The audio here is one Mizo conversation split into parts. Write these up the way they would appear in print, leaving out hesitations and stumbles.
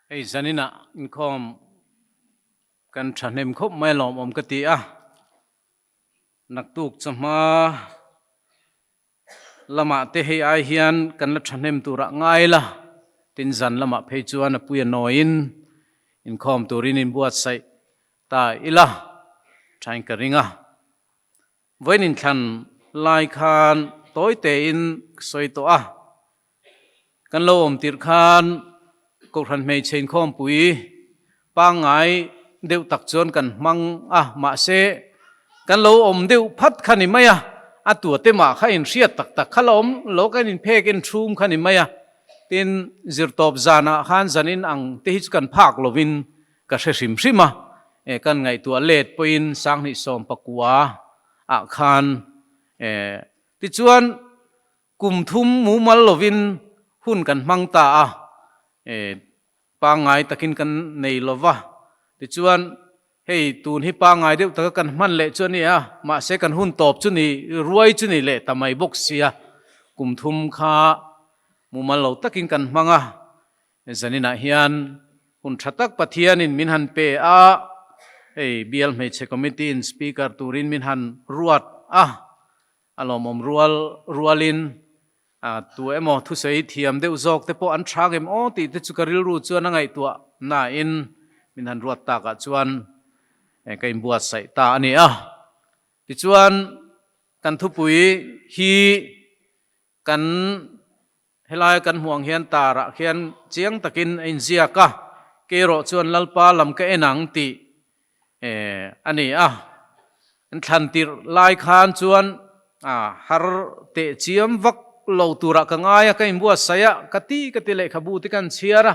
Hei zaninah inkhawm kan thahnem khawp mai lawmawm ka ti a, naktuk chawhma lamah te hei ai hian kan la thahnem turah ngai la, tin zan lamah phei chuan a pui a nawiin inkhawm turin inbuatsaih ta ila thain ka ring a. Vawiin inthlan lai khan tawi tein ka sawi tawh a, kan lo awm tirh khan Kohhran hmeichhe inkhawmpui pangngai deuh tak chuan kan hmang a, mahse kan lo awm deuh phat kha ni mai a, a tuate mah kha inhriat tak tak kha la awm lo kan inphek inthum kha ni mai a, tin zirtawp zanah khan zanin ang te hi chu kan phak lovin Ka hre hrim hrim a, e kan ngaihtuah let pawhin Sanghnih 19 ah khan e tichuan kum thum mumal lovin hun kan hmang ta a, e pangngai takin kan nei lova, tichuan hei tun hi pangngai deuh taka kan hman leh chu a ni a, mahse kan hun tawp chu ni ruai chu ni leh ta mai bawk sia, kum thum kha mumal lo takin kan hmang a. Zaninah hian hun tha tak Pathianin min han pe a, hei Bial Hmeichhe Committee in Speaker turin min han ruat a, a lawmawm rual rualin tu emaw thusawi thiam deuh zawk te pawh an tha ngem aw tih te chu ka rilru chuan a ngaihtuah nain min han ruat takah chuan ka inbuatsaih ta a ni a. Tichuan kan thupui hi Kan helaia kan hmuh ang hian tarah khian chiang takin a inziak a, Keirawh chuan Lalpa lam ka en ang tih a ni a. An thlan tirh lai khan chuan har teh chiam vak lo turah ka ngai a, ka inbuatsaih a, ka ti ka ti lehkhabu te kan chhiar a,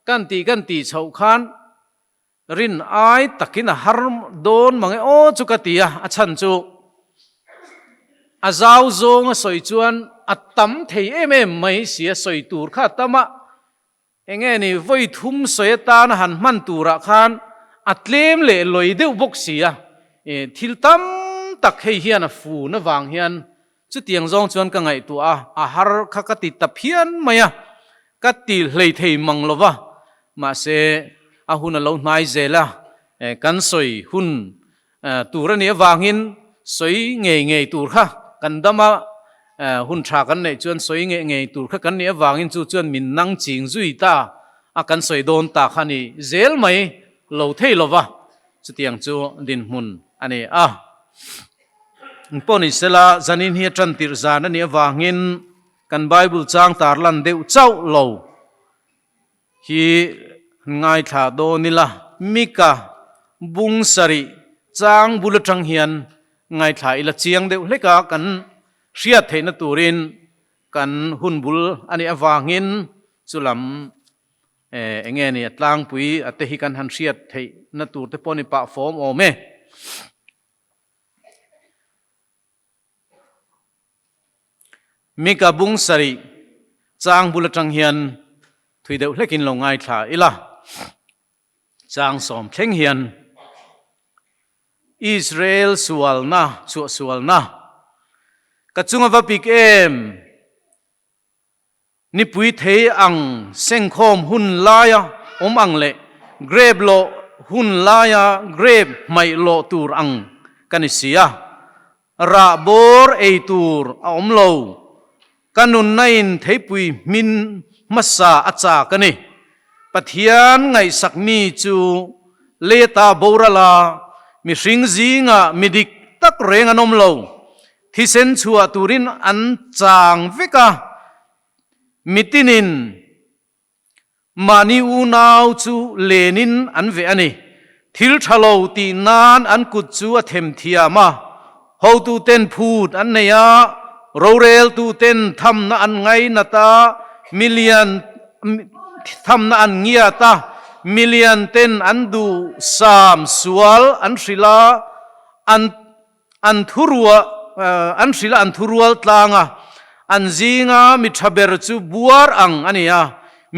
kan tih kan tih chhoh khan Rin ai takin a har dawn mang e aw chu ka ti a, a chhan chu a zau zawng a sawi chuan a tam thei em em mai si a, sawi tur kha a tam a, enge ni vawi thum sawi atana han hman turah khan a tlem leh lawi deuh bawk si a, thil tam tak hei hian a fun avang hian chutiang zawng chuan ka ngaihtuah a, a har kha ka ti ta phian mai a, Ka ti hlei thei mang lo va, mahse a hun a lo hnai zel a, kan sawi hun tur a nih avangin sawi ngei ngei tur kha kan dam a, hun tha kan neih chuan sawi ngei ngei tur kha kan nih avangin chu chuan min nang ching zui ta a, kan sawi dawn ta kha ni zel mai lo thei lo va, chutiang chu dinhmun a ni a. Engpawh ni sela zanin hi a tantirh zan a nih avangin Kan Bible chang tarlan deuh chauh lo hi ngaithla dawn ila, Mika bung sarih chang bul atang hian ngaithla ila chiang deuh hlek a, kan hriat theihna turin kan hun bul a nih avangin chulam eng nge ni a tlangpui a te hi kan han hriat theihna tur te pawh ni pah fawm awm e. Mika bung sarih chang bul atang hian thui deuh hlekin lo ngaithla ila, chang sawm thleng hian Israel sualna chhuah sualna ka chunga va pik em? Nipui thei ang sengkhawm hun laia awm ang leh grape lawh hun laia grape hmaih lawh tur ang ka ni si a. Rah bawr ei tur a awm lo. Ka nunna in theipui hmin hmasa a chak a ni. Pathian ngaihsak mi chu leta boral a, mihring zingah mi dik tak reng an awm lo. Thisen chhuah turin an chang vek a, mitinin mahni unau chu lenin an veh a ni. Thil tha lo tih nan an kut chu a them thiam a, hotuten phut an nei a, roreltuten thamna an ngainat a, milian thamna an ngiat a, milian ten an duhsam sual an hrilh a, an An thurua, an hrilh a, an thurual tlang a, an zinga mi tha ber chu buar ang a ni a,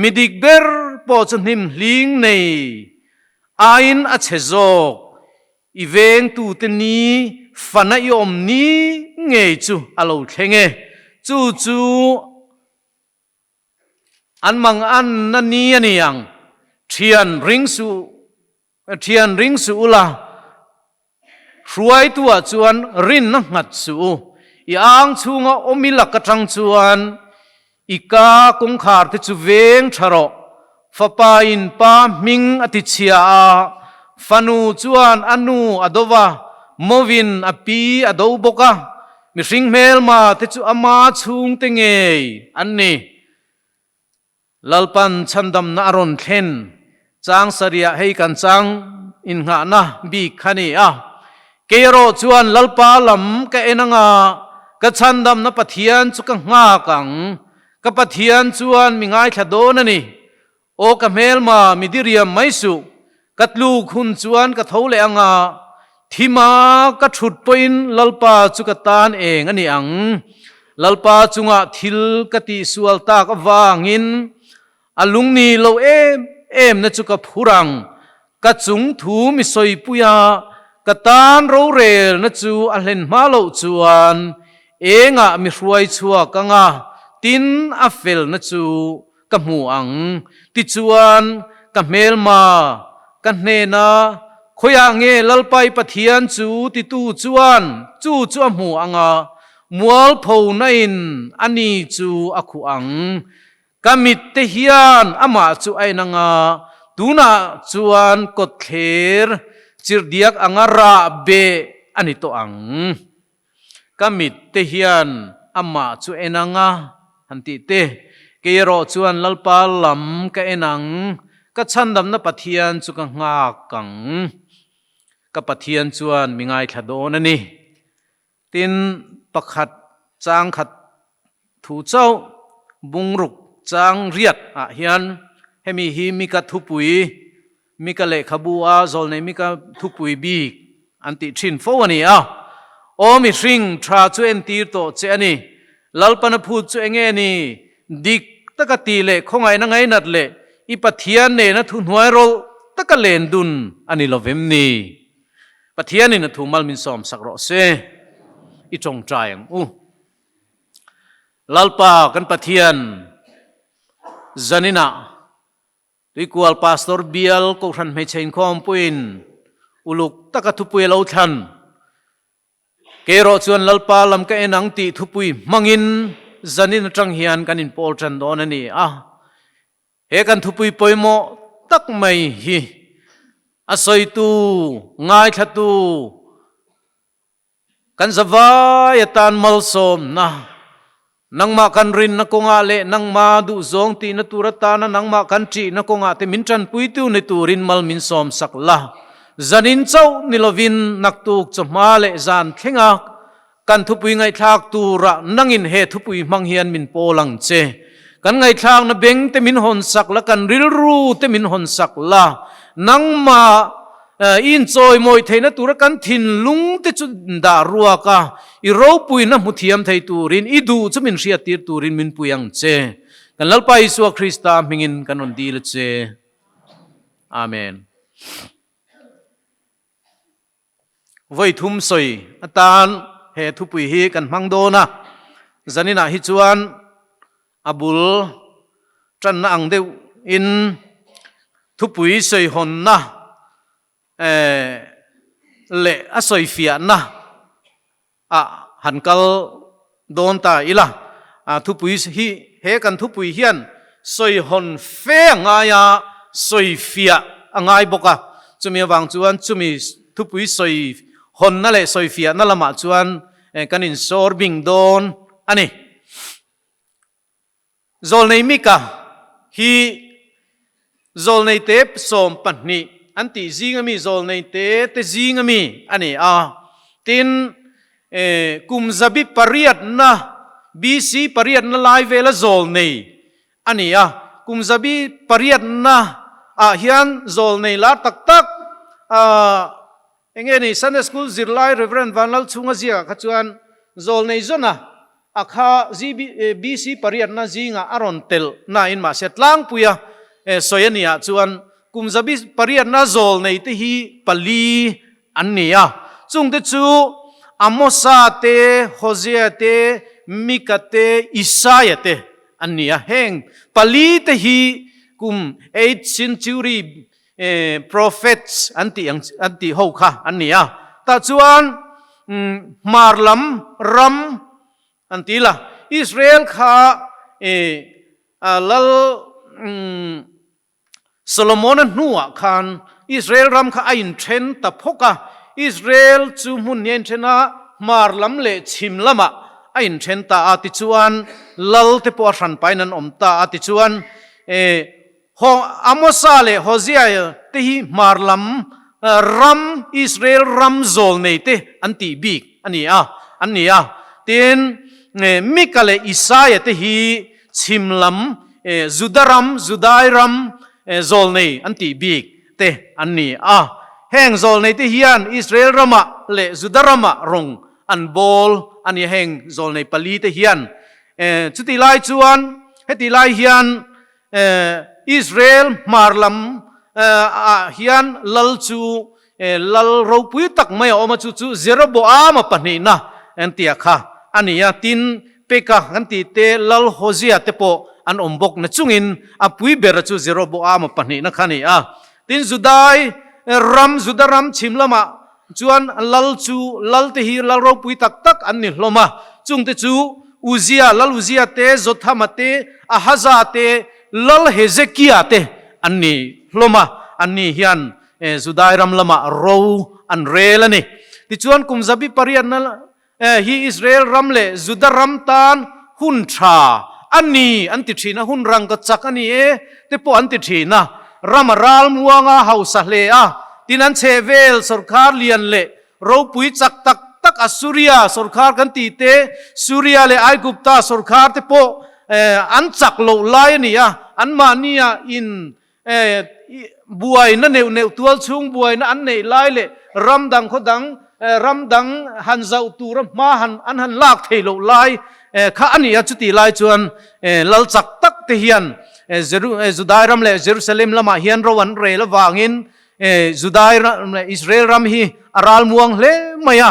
mi dik ber pawh chu hnim hling nei aiin a chhe zawk. I vengtute ni fana i awm ni ngei chu a lo thleng e, chu chu An mang an na ni a ni ang. Thian ring suh, thian ring suh ula, hruaituah chuan rinna nghat suh u. I ang chhunga awm i lak atang chuan i ka kawngkhar te chu veng tha rawh. Fapa in pa hming a ti chhia a, fanu chuan a nu a do va, mawin a pi a do bawk a. Mihring hmelma te chu ama chhungte ngei an ni. Lalpan chhandamna a rawn thlen chang sariah hei kan chang innghahna bik kha ni a. Kei erawh chuan Lalpa lam ka en anga ka chhandamna Pathian chu ka nghak ang. Ka Pathian chuan mi ngaithla dawn a ni. Aw ka hmelma mi diriam mai suh. Ka tluk hun chuan ka tho leh anga thima ka thut pawhin Lalpa chu ka tan eng a ni ang. Lalpa chungah thil ka tihsual tak avangin a lungni lo em em na chu ka phur ang. Ka chung thu mi sawipui a, ka tan rorelna chu a hlen hma loh chuan engah mi hruai chhuak anga tin a felna chu ka hmu ang. Tichuan, ka hmelma, ka hnena, Khawiah nge Lalpai Pathian chu titu chuan chu chu a hmu ang a, mualpho nain a ni chu a khuh ang. Ka mit te hian amah chu a en ang a, tunah chuan kawtthler chirhdiak anga rah beh a ni tawh ang. Ka mit te hian amah chu en ang a, han tih te. Kei erawh chuan Lalpa lam ka en ang, ka chhandamna Pathian chu ka nghak ang. Ka Pathian chuan mi ngaithla dawn a ni. Tin, pakhat chang khat thu chauh bungruk chang riat ah hian hemi hi mika thupui Mika lehkhabu a zawlnei Mika thupui bik an tih thin fo a ni a. Aw mihring, tha chu entir tawh che a ni. Lalpana phut chu enge ni? Dik taka ti leh khawngaihna ngainat leh i Pathian nena thuhnuai rawlh taka len dun a ni lovem ni? Pathianin a thu mal min sawmsak rawh se. I tawngtai ang u. Lalpa kan Pathian zaninah Tuikual Pastor Bial Kohhran Hmeichhe Inkhawmpuiin uluk taka thupui a lo thlan. Kei erawh chuan Lalpa lam ka en ang tih thupui hmangin zanin atang hian kan inpawl tan dawn a ni a. He kan thupui pawimawh tak mai hi a sawitu, ngaithlatu, Kan zavai atan malsawmna, nangmah kan rinna kawngah leh nangmah duhzawng tihna tur atana nangmah kan ṭihna kawngah te min ṭanpuitu ni turin mal min sawmsak la. Zanin chauh ni lovin naktuk chawhma leh zan thlenga kan thupui ngaihthlak turah nangin he thupui hmang hian min pawl ang che. Kan ngaihthlakna beng te min hawnsak la, kan rilru te min hawnsak la, nangmah I inchawimawi theihna tura kan thinlung te chu dah ruak a, i ropuina hmu thiam thei turin, i duh chu min hriattir turin min pui ang che. Kan Lalpa Isua Krista hmingin kan rawn dil a che. Amen. Vawi thum sawi atan he thupui hi kan hmang dawn a, zaninah hi chuan A bul tanna ang deuh in thupui sawihawnna leh a sawifiahna ah han kal dawn ta ila. Thupui hi he kan thupui hian sawihawn fe a ngai a, sawifiah a ngai bawk a. Chumi avang chuan chumi thupui sawihawnna leh sawifiahna lamah chuan kan insawr bing dawn a ni. Zawlnei Mika hi zawlnei te 12 an tih zing ami zawlnei te te zing ami a ni a. Tin, kum zabi pariatna, BC pariatna lai vela zawlnei a ni a. Kum zabi pariatna ah hian zawlnei lar tak tak Enge ni Sunday School zirlai Rev. Vanlalchhunga ziakah kha chuan zawlnei zawna a kha BC pariatna zingah a rawn telh nain mahse tlangpuia sawi a nih ah chuan kum zabi pariatna zawlnei te hi pali an ni a. Chungte chu Amosa te, Hosea te, Mika te, Isaia te an ni a. Heng pali te hi kum eighth century prophets an tih ang an tih ho kha an ni a. Tah chuan hmar lam ram an ti la, Israel kha lal Solomona hnuah khan Israel ram kha a inthen ta phawk a, Israel chu hmun hi a inthen a, hmar lam leh chhim lamah a inthen ta a, tichuan lal te pawh a hran pahin an awm ta a, tichuan Amosa leh Hosea te hi hmar lam ram Israel ram zawl nei te an tih bik a ni a, an ni a, tin Mika leh Isaia te hi Chhim lam, Juda ram, Judai ram zawlnei an tih bik te an ni a. Heng zawlnei te hian Israel ramah leh Juda ramah rawng an bawl a ni a, heng zawlnei pali te hian. Chutih lai chuan heti lai hian Israel hmar lam ah hian lal chu lal ropui tak mai a awm a, chu chu Jeroboama pahnihna an tia kha a ni a, tin Peka kan tih te lal Hosea te pawh an awm bawk na chungin a pui bera chu Jeroboama pahnihna kha a ni a. Tin Judai ram, Juda ram chhim lamah chuan lal chu lal te hi lal ropui tak tak an ni hlawm a, chungte chu Uzia, lal Uzia te, Jothama te, Ahaza te, lal Hezekia te an ni hlawm a, an ni hian Judai ram lamah ro an rel a ni. Tichuan kum zabi pariatna hi Israel ram leh Juda ram tan hun tha a ni an ti thin a, hun rangka chak a ni e te pawh an ti thin a. Ram a ral muang a, hausa hle a, tin an chhehvel sawrkhar lian leh ropui chak tak tak Assuria sawrkhar kan tih te, Suria leh Aigupta sawrkhar te pawh an chak loh lai a ni a, anmahnia in Buaina neuh neuh tual chhung buaina an neih lai leh ram dang khaw dang ram dang han zauh tura hma han an han lak thei loh lai kha a ni a. Chutih lai chuan lal chak tak te hian Judai ram leh Jerusalem lamah hian ro an rel avangin Judai ram leh Israel ram hi a ral muang hle mai a.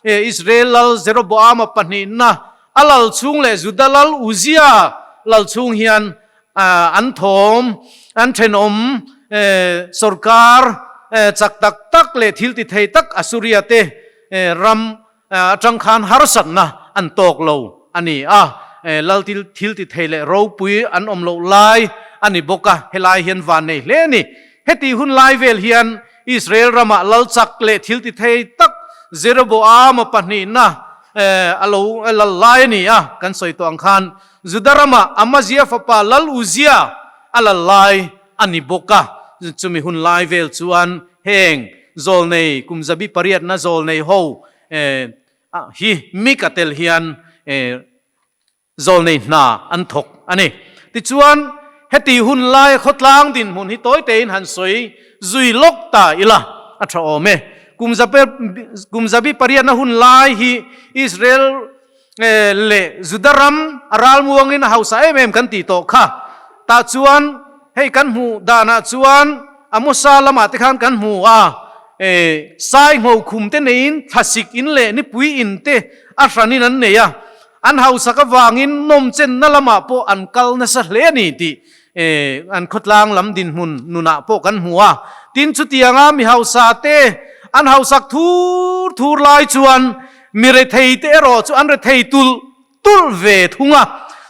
Israel lal Jeroboama pahnihna a lal chhung leh Juda lal Uzia lal chhung hian An thawm, an thenawm sorkar chak tak tak leh thil ti thei tak Assuria te ram atang khan harsatna an tawk lo a ni a. Lal thil ti thei leh ropui an awm loh lai a ni bawk a, helai hian van nei hle a ni. Heti hun lai vel hian Israel ramah lal chak leh thil ti thei tak Jeroboama pahnihna a lo lal lai a ni a, kan sawi tawh ang khan Juda ramah Amazia fapa Lal Uzia a lal lai a ni bawk a. Chumi hun lai vel chuan heng zawlnei kum zabi pariatna zawlnei ho hi Mika tel hian zawlnei hna an thawk a ni. Tichuan, heti hun laia khawtlang dinhmun hi tawi tein han sawi zui lawk ta ila a tha awm e. Kum zabi pariatna hun lai hi Israel leh Juda ram a ral muangin a hausa em em kan tih tawh kha. Tah chuan hei kan hmuh danah chuan Amosa lamah te khan kan hmu a, sai ngho khum te neiin thlasik in leh nipui in te a hranin an nei a, an hausak avangin nawmchenna lamah pawh an kal nasa hle a ni tih an khawtlang lam dinhmun nunah pawh kan hmu a. Tin, chutianga mi hausa te an hausak thur thur lai chuan Mi rethei te erawh chu an rethei tulh tulh ve thung a.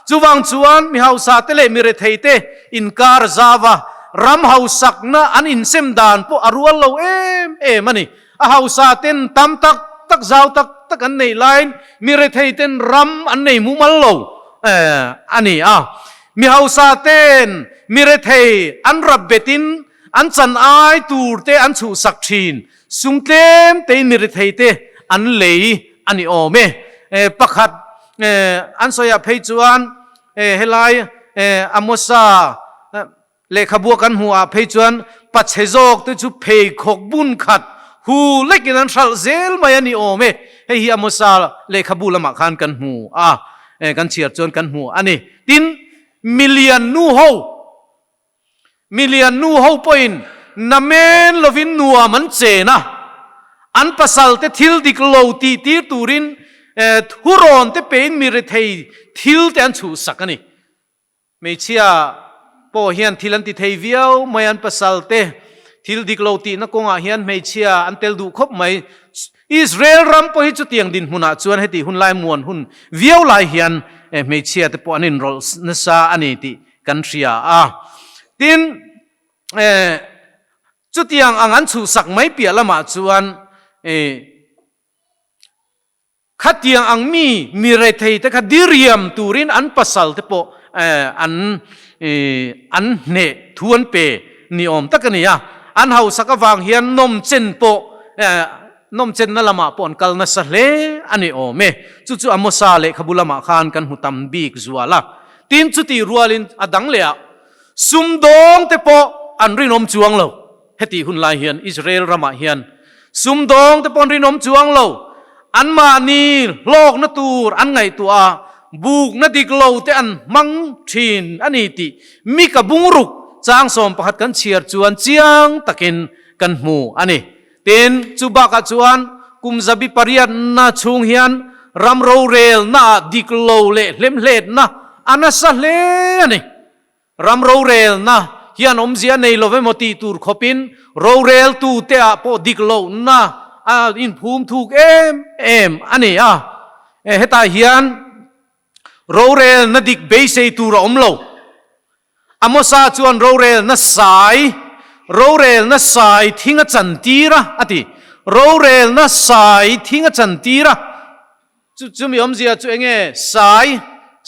Chuvang chuan mi hausa te leh mi rethei te inkar zau a, ram hausakna an insem dan pawh a rual lo em em a ni. A hausa ten tam tak tak zau tak tak an neih laiin mi rethei ten ram an nei mumal lo a ni a. Mi hausa ten mi rethei an rap betin an chan ai tur te an chhuhsak thin. Sum tlem tein mi rethei te an lei a ni awm e. Pakhat an sawiah phei chuan helai Amosa lehkhabua kan hmuh ah phei chuan pachhe zawk te chu pheikhawk bun khat hu lekin an hralh zel mai a ni awm e. Hei hi Amosa lehkhabu lamah khan kan hmu a, kan chhiar chuan kan hmu a ni. Tin, milian nu ho Milian nu ho pawhin namen lovin nuam an chen a, an pasalte thil dik lo tih tir turin thurawn te pein mi rethei thil te an chhuhsak a ni. Hmeichhia pawh hian thil an ti thei viau mai an pasal te thil dik lo tihna kawngah hian hmeichhia an tel duh khawp mai. Israel ram pawh hi chutiang dinhmunah chuan heti hun lai muan hun viau lai hian hmeichhia te pawh an inrawlh nasa a ni tih kan hria a. Tin, chutiang ang an chhuhsak mai piah lamah chuan Khatiang ang mi mi rethei te kha diriam turin an pasal te pawh an an hneh thu an pe ni awm tak a ni a. An hausak avang hian nawmchen pawh nawmchenna lamah pawh an kal nasa hle a ni awm e. Chu chu Amosa lehkhabu lamah khan kan hmu tam bik zual a. Tin, chutih rualin a dang leh ah sumdawng te pawh an rinawm chuang lo. Hetih hun lai hian Israel ramah hian sumdawng te pawh an rinawm chuang lo. Anmahni hlawkna tur an ngaihtuah a, bukna dik lo te an hmang thin a ni tih Mika bungruk chang 11 kan chhiar chuan chiang takin kan hmu a ni. Tin, chu bakah chuan kum 800na chhung hian ram rorelnaah dik lo leh hlemhletna a nasa hle a ni. Ram rorelna hian awmzia nei lo emaw tih tur khawpin roreltute ah pawh dik lohna a inphum thuk em em a ni a. Hetah hian rorelna dik beisei tur a awm lo. Amosa chuan rorelna sai, rorelna sai thing a chantir a, a ti. Rorelna sai thing a chantir a. Chu chumi awmzia chu enge? Sai,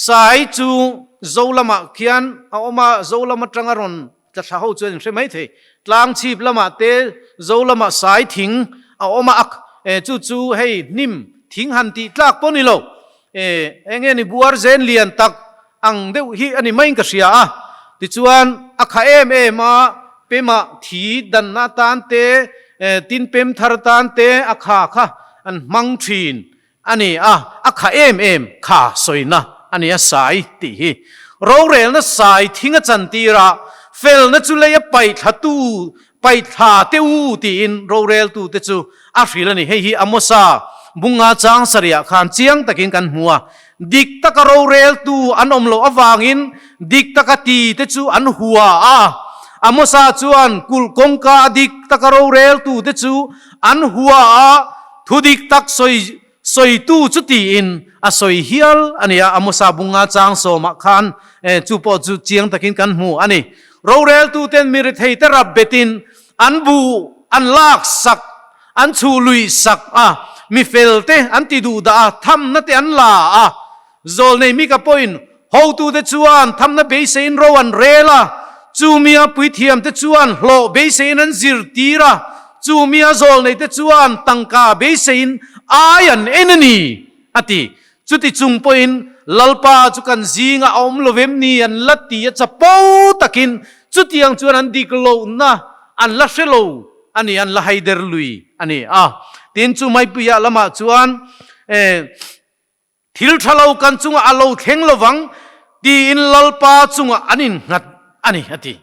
Sai chu Zo lamah khian a awm a, Zo lam atanga rawn tla thla ho chuan in hre mai thei. Tlang chhip lamah te Zo lamah sai thing a awm a, ak e chu chu hei hnim thing han tih tlak pawh ni lo. E enge ni buar zen lian tak ang deuh hi a ni maiin ka hria a. Tichuan a kha em em a, pemah thi danna atan te, tin pem thar atan te a kha kha an hmang thin a ni a, a kha em em kha sawina a ni a sai tih hi. Rorelna sai thing a chantir a, felna chu lei a paihthla tu, paihthla te u tiin roreltu te chu a hrilh a ni. Hei hi Amosa bunga chang sarihah khan chiang takin kan hmu a, dik taka roreltu an awm loh avangin dik taka ti te chu an hua a. Amosa chuan kulh kawngka a dik taka roreltu te chu an hua a, thu dik tak sawi sawitu chu tiin a sawi hial a ni a, Amosa bunga chang sawmah khan chu pawh chu chiang takin kan hmu a ni. Roreltuten mi rethei te rap betin an bu an lak sak, an chhuh luih sak a, mi fel te an ti duh dah a, thamna te an la a. Zawlnei Mika pawhin hotute chuan thamna beiseiin ro an rel a, chumia puithiam te chuan hlawh beiseiin an zirtir a, chumia zawlnei te chuan tangka beiseiin ai an en a ni, a ti. Chuti chung pawhin Lalpa chu kan zingah a awm lo vem ni an la ti a, chapo takin chutiang chuan an dik lohna an la hre lo a ni, an la haider lui a ni a. Tin, chu maipuiah lamah chuan Thil tha lo kan chungah a lo thleng lovang tiin Lalpa chungah an innghat a ni, a ti.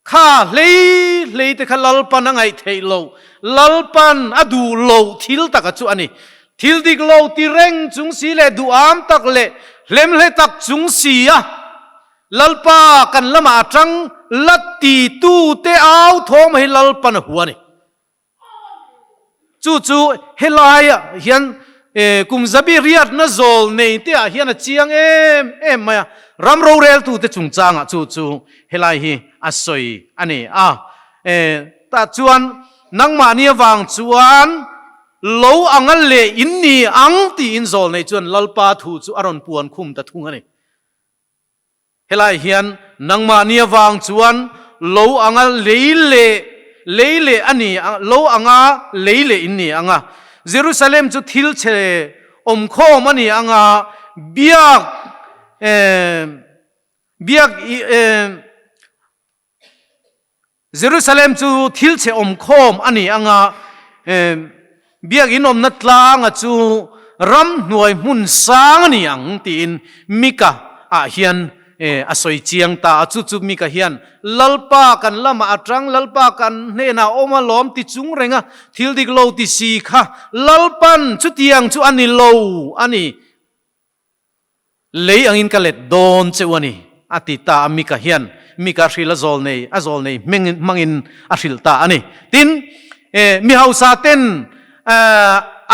Kha hlei hlei te kha Lalpan a ngaih theih loh, Lalpan a duh loh thil taka chu a ni. Thil dik lo ti reng chung si leh duham tak leh hlemhle tak chung si a Lalpa kan lamah a tang la ti tu te au thawm hi Lalpan a hua a ni. Chu chu helaiah hian kum zabi riatna zawl nei te ah hian a chiang em em mai a, ram roreltute chungchangah chu chu helai hi a sawi a ni a. Tah chuan nangmahni avang chuan lo anga leh in ni ang tiin zawl nei chuan Lalpa thu chu a rawn puan khum ta thung a ni. Helai hian nangmahni avang chuan lo anga lei leh lei leh a ni ang, lo anga lei leh in ni ang a. Jerusalem chu thil chhe awmkhawm a ni ang a, biak eh biak eh Jerusalem chu thil chhe awmkhawm a ni ang a, biakinn awmna tlanga chu ramhnuai hmun sang a ni ang tiin Mika ah hian a sawi chiang ta a. Chu chu Mika hian, Lalpa kan lamah a tang, Lalpa kan hnenah a awm a lawm ti chung reng a, thil dik lo ti si kha Lalpan chutiang chu a ni lo a ni. Lei angin ka let dawn cheu a ni, a ti ta a. Mika hian Mika hril a zawl nei a zawl nei hming hmangin a hrilh ta a ni. Tin, mi hausa ten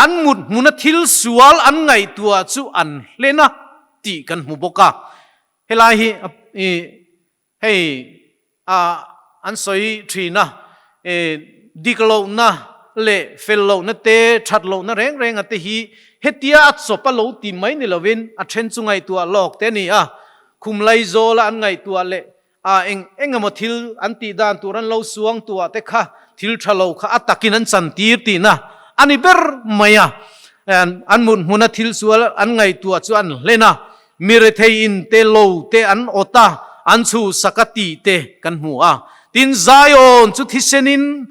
an mut hmuna thil sual an ngaihtuah chu an hlen a tih kan hmu bawk a. Helai hi hei an sawi thin a, dik lohna leh fel lohna te, that lohna reng reng a te hi hetia a chawp a lo ti mai ni lovin a then chu ngaihtuah lawk te a ni a. Khum Laizawla an ngaihtuah leh a eng eng emaw thil an tih dan tur an lo suang tuah te kha thil tha lo kha a takin an chantir tihna a ni ber mai a. An mut hmuna thil sual an ngaihtuah chu an hlen a, mi rethei in te lo te an awt a, an chhuhsak a tih te kan hmu a. Tin, Zion chu thisenin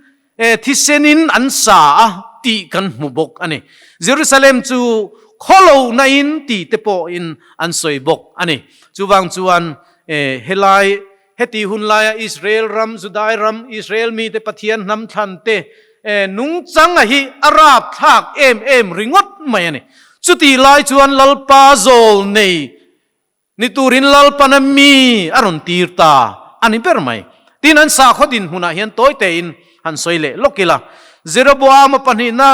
Thisenin an sa a tih kan hmu bawk a ni. Jerusalem chu khawlohna in tih te pawhin an sawi bawk a ni. Chuvang chuan helai heti hun laia Israel ram, Judai ram, Israel mite Pathian hnam thlan te nungchang a hi a rapthlak em em ringawt mai a ni. Chutih lai chuan Lalpa zawl nei Ni turin Lalpana mi a rawn tir ta a ni ber mai. Tin, an sakhaw dinhmunah hian tawi tein han sawi leh lawk ila. Jeroboama pahnihna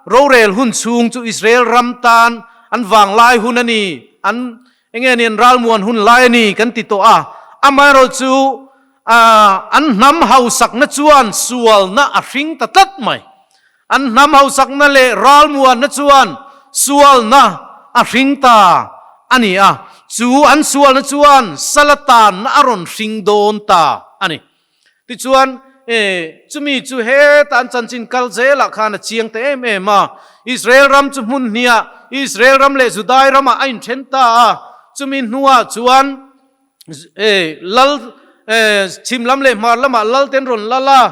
rorel hun chhung chu Israel ram tan an vanglai hun a ni, an enge ni an ralmuan hun lai a ni kan ti tawh a. Amaherawhchu an hnam hausakna chuan sualna a hring ta tlat mai. An hnam hausakna leh ralmuanna chuan sualna a hring ta a ni a, chu an sualna chuan sala tanna a rawn hring dawn ta a ni. Tichuan, chumi chu heta an chanchin kal zelah khan a chiang ta em em a. Israel ram chu hmun hniah Israel ram leh Judai ramah a inthen ta a, chumi hnuah chuan lal chhim lam leh hmar lamah lal ten rawn lal a,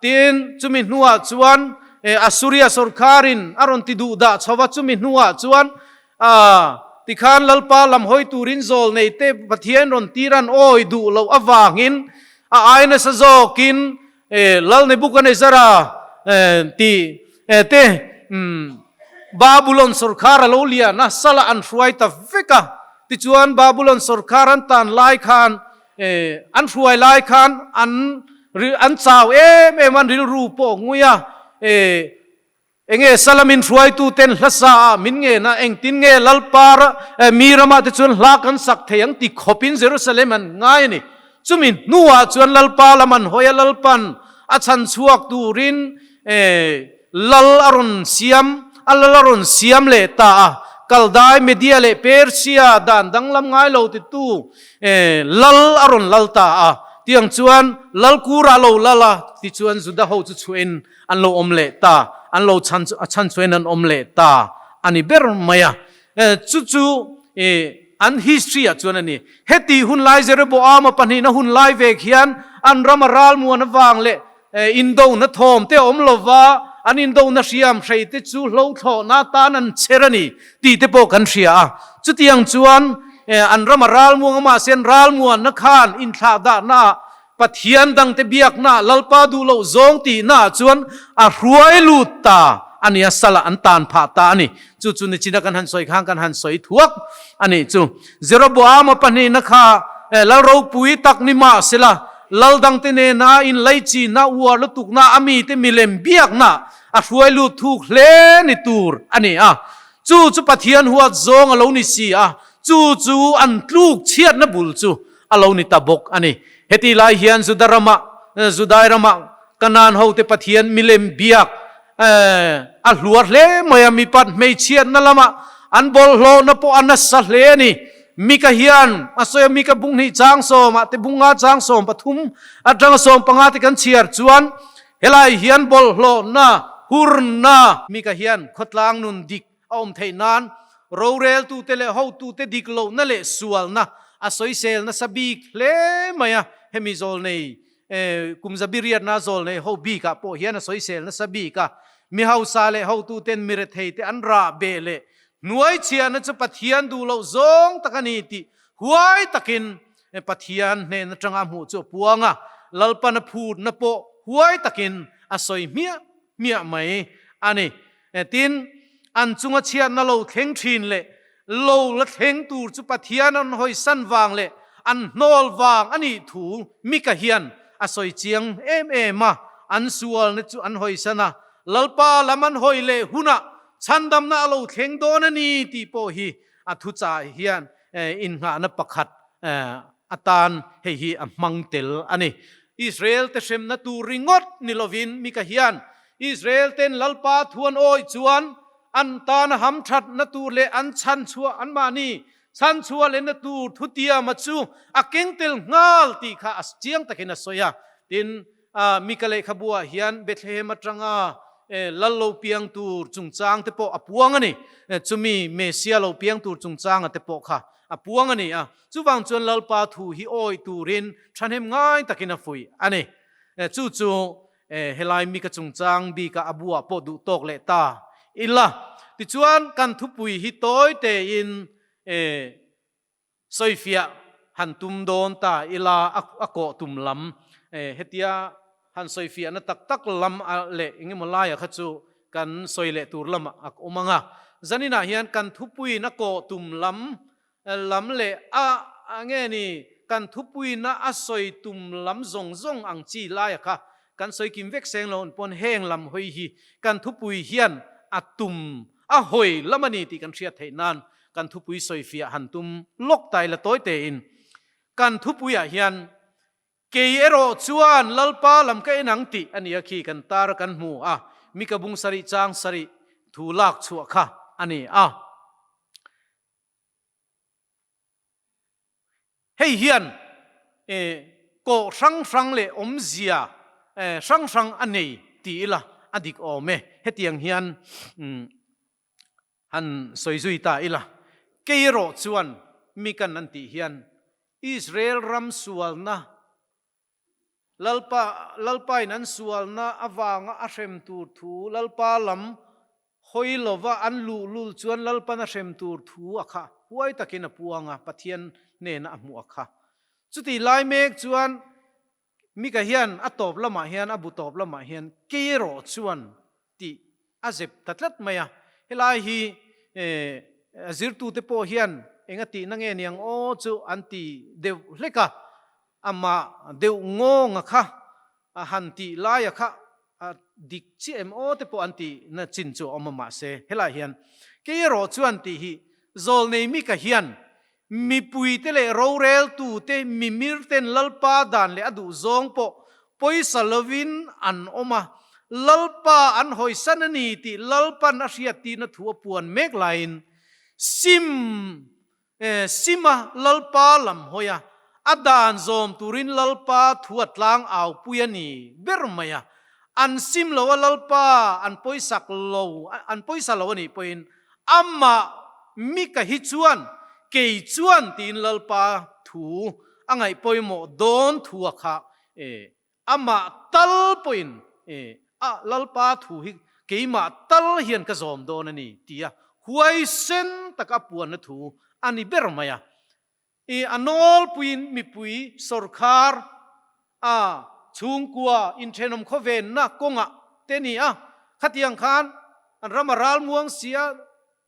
tin chumi hnuah chuan Assuria sawrkharin a rawn ti duh dah chho va, chumi hnuah chuan tikhan Lalpa lam hawi turin zawl nei te Pathian rawn tir an awi duh loh avangin a ai nasa zawkin Lal Nebuchadnezzara ti te Babulon sawrkhar a lo lian a, sala an hruai ta vek a. Tichuan Babulon sawrkhar an tan lai khan, an hruai lai khan an an chau em em a, an rilru pawh ngui a. Enge Salamin hruaitu ten hla sa ah min ngen a, engtin nge Lalpa mi ramah te chuan hla kan sak thei ang ti khawpin Jerusalem an ngai a ni. Chumi hnuah chuan Lalpa lam an hawi a, Lalpan a chhan chhuak turin Lal a rawn siam, a lal a rawn siam leh ta a. Kaldai, Media leh Persia dan danglam ngai lo titu Lal a rawn lal ta a. Tiang chuan Lal Kura lo lal a, tichuan Juda ho chu chhuahin an lo awm leh ta, an lo chhan a chhan chuan an awm leh ta a ni ber mai a. Chu chu an history ah chuan a ni. Heti hun lai Jeroboama pahnihna hun lai vek hian an rama ralmuan avang leh indona thawm te a awm lova, an indona hriam hrei te chu hlothlawhna atan an chher a ni tih te pawh kan hria a. Chutiang chuan an rama ralmuang a mahse an ralmuanna khan inthlahdahna ah Pathian dangte biakna Lalpa duh loh zawng tihnaah chuan a hruai lut ta a ni a, salah an tan phah ta a ni. Chu chu nichina kan han sawi khan kan han sawi thuak a nih chu. Jeroboama pahnihna kha lal ropui tak ni mah sela, lal dangte nena inlaichinna, uar lutukna, a mite milem biakna a hruai lut thuk hle ni tur a ni a. Chu chu Pathian huat zawng a lo ni si a, chu chu an tluk chhiatna bul chu a lo ni ta bawk a ni. Heti lai hian Juda ramah, Judai ramah Kanaan hote Pathian milem biak a hluar hle mai a, mipat hmeichhiatna lamah an bawlhhlawhna pawh a nasa hle a ni. Mika hian a sawi a, Mika bung hnih chang sawmah te bunga chang 13 atanga 15 te kan chhiar chuan helai hian bawlhhlawhna, hurna, Mika hian khawtlang nun dik a awm theih nan roreltute leh hotute dik lohna leh sualna a sawisel nasa bik hle mai a, hemi zawlnei kum zabi riatna zawlnei ho bikah pawh hian a sawisel nasa bik a, mi hausa leh hotuten mi retheite an rah beh leh hnuaichhiahna chu Pathian duh loh zawng tak a ni tih huai takin Pathian hnen atanga a hmuh chu a puang a, Lalpana phutna pawh huai takin a sawi hmiah hmiah mai a ni. Tin, an chunga chhiatna lo thleng thin leh lo la thleng tur chu Pathian an hawisan vang leh an hnawl vang a nih thu Mika hian a sawi chiang em em a, an sualna chu an hawisan a, Lalpa lam an hawi leh hunah chhandamna a lo thleng dawn a ni tih pawh hi a thuchah hian innghahna pakhat atan hei hi a hmang tel a ni. Israel te hremna tur ringawt ni lovin Mika hian Israel ten Lalpa thu an awih chuan an tana hamthatna tur leh an chhanchhuah anmahni chhanchhuah lehna tur thutiama chu a keng tel nghal tih kha a chiang takin a sawi a. Tin, Mika lehkhabuah hian Bethlehem atanga lal lo piang tur chungchang te pawh a puang a ni. Chumi Messia lo piang tur chungchanga te pawh kha a puang a ni a. Chuvang chuan Lalpa thu hi awih turin thahnem ngai takin a fuih a ni. Chu chu helai Mika chungchang bika a buah pawh duh tawk leh ta ila. Tichuan kan thupui hi tawi tein Sawifiah han tum dawn ta ila a kawh tum lam hetia han sawifiahna tak tak lam leh engemaw laia kha chu kan sawi leh tur lamah a awm ang a. Zaninah hian kan thupuiin a kawh tum lam lam leh a nge ni kan thupuiina a sawi tum lam zawng zawng ang chi laia kha kan sawi kim vek seng lo pawn heng lam hawi hi kan thupui hian a tum a hawi lam a ni tih kan hriat theih nan kan thupui sawifiah han tum lawk tai la tawi tein kan thupuiah hian kei erawh chuan Lalpa lam ka en ang tih a nia khi kan tar a kan hmu a, Mika bung sarih chang sarih thu lak chhuah kha a ni a. Hei hian kawh hrang hrang leh awmzia hrang hrang a nei ti ila a dik awm e. Hetiang hian han sawi zui ta ila. Kei erawh chuan mi kan an tih hian Israel ram sualna Lalpa, Lalpain an sualna avanga a hrem tur thu Lalpa lam hawi lova an luhlul chuan Lalpan a hrem tur thu a kha huai takin a puang a, Pathian hnena a hmuh a kha. Chutih lai mek chuan Mika hian a tawp lamah hian, a bu tawp lamah hian kei erawh chuan tih a zep ta tlat mai a. Helai hi zirtute pawh hian enga tihna nge niang aw chu an ti deuh hlek a, amah deuh ngawnga kha a han tih laia kha a dik chiah em aw te pawh an tihna chin chu a awm a mahse helai hian kei erawh chuan tih hi zawlnei Mika hian Mipuite leh roreltute mimirten Lalpa dan leh a duhzawng pawh pawisa lovin an awm a, Lalpa an hawisan a ni tih Lalpan a hriattirna thu a puan mek laiin sim sima Lalpa lam hawi a, a dan zawm turin Lalpa thu a tlang aupui a ni ber mai a, an sim lo a Lalpa an pawisak lo an pawisa lo a nih pawhin Amah Mika hi chuan, Kei chuan tiin Lalpa thu a ngaih pawimawh dawn thu a kha e, amah tal pawhin e, a Lalpa thu hi keimah tal hian ka zawm dawn a ni tia huaisen taka a puanna thu a ni ber mai a. I a nawlpuiin mipui sawrkhar a chhungkua inthenawm khawvenna kawngah te ni a, khatiang khan an ram a ral muang sia,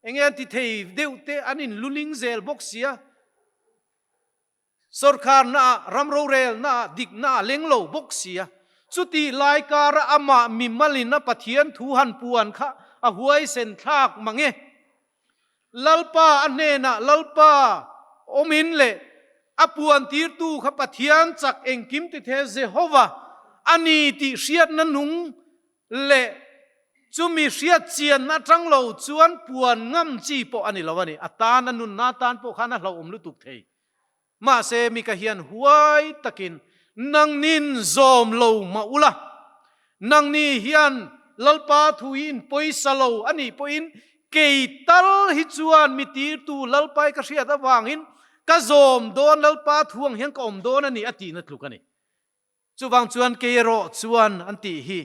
enge an ti thei deuh te an in luling zel bawk sia, sawrkhar naah ram rorel naah dik naah leng lo bawk sia, chutih lai kara amah mimalin a Pathian thu han puan kha a huaisen thlak mange. Lalpa a hnenah Lalpa awmin leh a puantirtu kha Pathian chak engkim tithe Jehova a ni tih hriatna nung leh chumi hriat chianna atang lo chuan puan ngam chi pawh a ni lo a ni. A tan a nunna tan pawh khan a hlauhawm lutuk thei. Mahse Mika hian huai takin nangnin zawm lo mah ula, nangni hian Lalpa thu hi in pawisa lo a nih pawhin kei tal hi chuan mi tirtu Lalpai ka hriat avangin ka zawm dawn Lalpa thu ang hian ka awm dawn a ni a tihna tluk a ni. Chuvang chuan kei erawh chuan an tih hi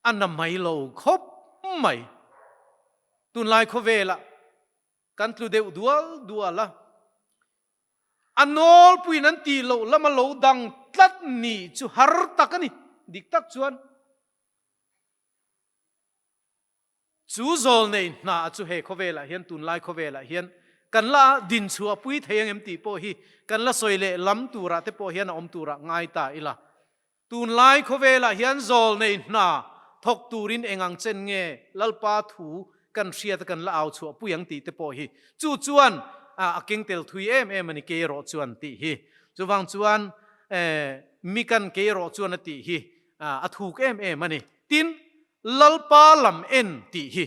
a na mai lo khawp mai. Tunlai khawvelah Kan tlu deuh dual dual a, a nawlpuiin an tih loh lama lo dang tlat nih chu har tak a ni. Dik tak chuan chu zawlnei hna chu he khawvelah hian, tunlai khawvelah hian Kan la din chhuah pui thei ang em tih pawh hi kan la sawi leh lam turah te pawh hian a awm turah ngai ta ila. Tunlai khawvelah hian zawl nei hna thawk turin eng ang chen nge Lalpa thu kan hriat a kan la au chhuah pui ang tih te pawh hi chu chuan a keng tel thui em em a ni kei erawh chuan tih hi. Chuvang chuan mi kan kei erawh chuan a tih hi a thuk em em a ni. Tin, Lalpa lam en tih hi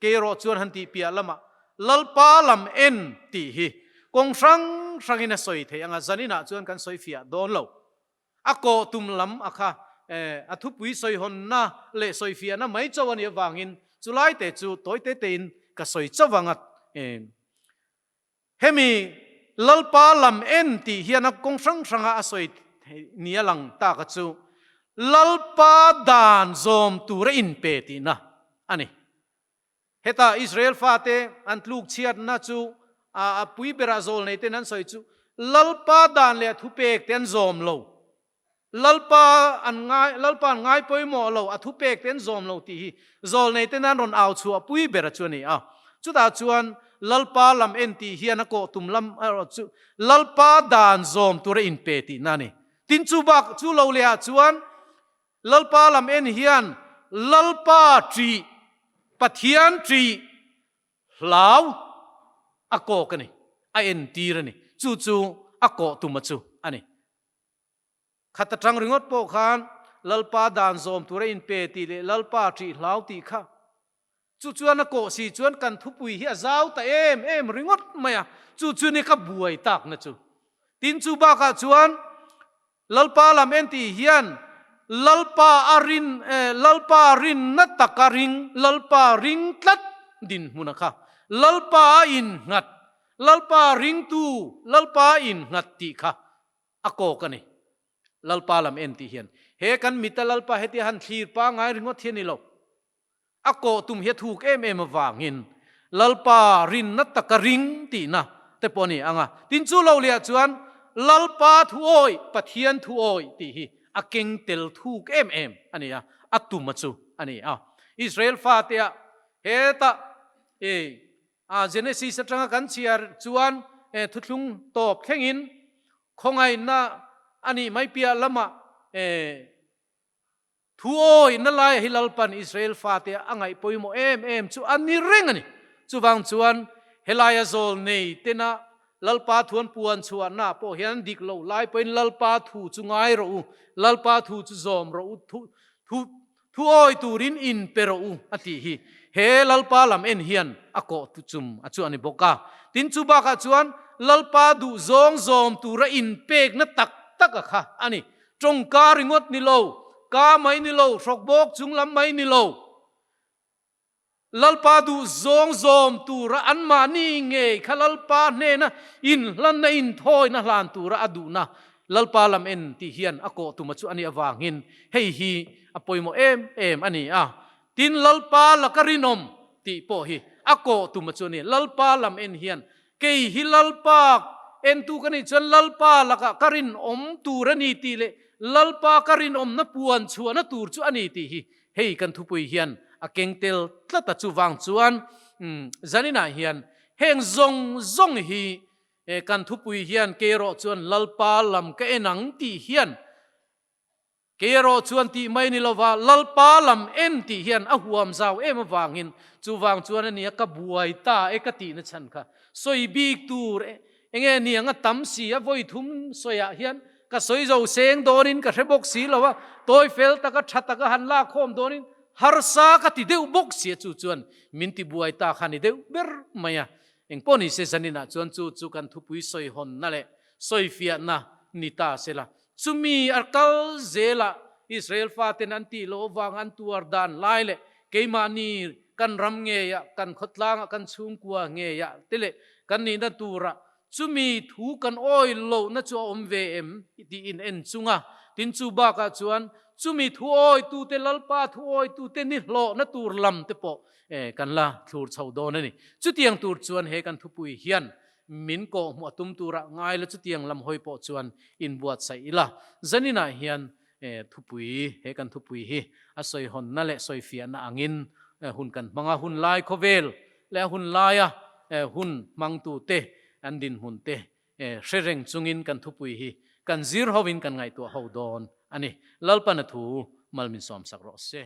Kei erawh chuan han tih piah lamah Lalpa lam en tih hi kawng hrang hrangin a sawi theih anga zaninah chuan kan sawi fiah dawn lo. A kawh tum lam a kha a thupui sawihawnna leh sawi fiahna mai chauh a nih avangin chulai te chu tawi te tein ka sawi chauh anga hemi Lalpa lam en tih hian a kawng hrang hranga a sawi ni a lang tak a chu Lalpa dan zawm tura inpe tihna a ni. Heta Israel fate an tluk chhiatna chu a pui berah zawl nei ten an sawi chu Lalpa dan leh a thupek te an zawm lo. Lalpa an ngai Lalpa an ngai pawimawh lo, a thupek te an zawm lo tih hi zawl nei ten an rawn au chhuah pui bera chu a ni a. Chutah chuan Lalpa lam en tih hian a kawh tum lam erawh chu Lalpa dan zawm tura inpe tihna a ni. Tin chu bak chu lo lehah chuan Lalpa lam en hian Lalpa ṭih, Pathian ṭih hlau a kawk a ni, a entir a ni. Chu chu a kawh tuma chu a ni. Khat aṭang ringawt pawh khan Lalpa dan zawm tura inpe tih leh Lalpa ṭih hlau tih kha Chu chuan a kawh si chuan kan thupui hi a zau ta em em ringawt mai a, chu chu ni ka buai takna chu. Tin chu bakah chuan Lalpa lam en tih hian Lalpa a rin Lalpa rinna taka ring, Lalpa ring tlat dinhmuna kha Lalpa a innghat, Lalpa ringtu, Lalpa a innghat tih kha a kawk a ni. Lalpa lam en tih hian he kan mita Lalpa hetia han thlir pangai ringawt hi a ni lo. A kawh tum hi a thuk em em avangin Lalpa rinna taka ring tihna te pawh a ni ang a. Tin chu lo lehah chuan Lalpa thuawi, Pathian thuawi tih hi a keng tel thuk em em a ni a, a tuma chu a ni a. Israel fateah hetah e a Genesis atanga kan chhiar chuan e thuthlung tawp thlengin khawngaihna a nih mai piah lamah e Thu awihna laia hi Lalpan Israel fate a ngaih pawimawh em em chu a ni reng a ni. Chuvang chuan helaia zawl nei tena Lalpa thu an puan chhuahna pawh hian dik lo lai pawhin Lalpa thu chu ngai rawh u, Lalpa thu chu zawm rawh u, thu thu thu awi turin inpe rawh u a tih hi he Lalpa lam en hian a kawh tu chum a chu a ni bawk a. Tin chu bakah chuan Lalpa duh zawng zawm tura inpekna tak tak a kha a ni. Tawngka ringawt ni lo, ka mai ni lo, hrawk bawk chung lam mai ni lo. Lalpa duh zawng zawm tura anmahni ngei kha Lalpa hnena inhlanna inthawina hlan tura a duhna Lalpa lam en tih hian a kawh tuma chu a nih avangin hei hi a pawimawh em em a ni a. Tin, Lalpa laka rinawm tih pawh hi a kawh tuma chu a ni. Lalpa lam en hian Kei hi Lalpa entu ka nih chuan Lalpa lakah ka rinawm tur a ni tih leh Lalpa ka rinawmna puan chhuahna tur chu a ni tih hi hei kan thupui hian a keng tel tlat a. Chuvang chuan zaninah hian heng zawng zawng hi kan thupui hian kei erawh chuan Lalpa lam ka en ang tih hian Kei erawh chuan tih mai ni lova Lalpa lam en tih hian a huam zau em avangin chuvang chuan a nia ka buai ta e ka tihna chhan kha sawi bik tur enge niang a tam si a vawi thum sawiah hian ka sawi zo seng dawnin ka hre bawk si lo a, tawi fel taka tha taka han lakkhawm dawnin harsa ka ti deuh bawk si a chu chuan min ti buai ta kha ni deuh ber mai a. Engpawh ni se zaninah chuan chu chu kan thupui sawihawnna leh sawifiahna ni ta sela Chumi a kal zelah Israel faten an tih loh avang an tuar dan lai leh keimahni kan ram ngeiah, kan khawtlangah, kan chhungkua ngeiah te leh kan nihna turah chumi thu kan awi lohna chu a awm ve em tih in en chung a. Tin chu bakah chuan chumi thu awitute Lalpa thu awitute ni hlawhna tur lam te pawh kan la thlur chho dawn a ni. Chutiang tur chuan he kan thupui hian Min kawh hmuh a tum turah ngai la chutiang lam hawi pawh chuan inbuatsaih ila. Zaninah hian thupui, he kan thupui hi a sawihawnna leh sawifiahna angin hun kan hmang a, hun lai khawvel leh a hun laia hun hmangtute an dinhmun te hre reng chungin kan thupui hi kan zir hovin kan ngaihtuah ho dawn a ni. Lalpan a thu mal min sawmsak rawh se.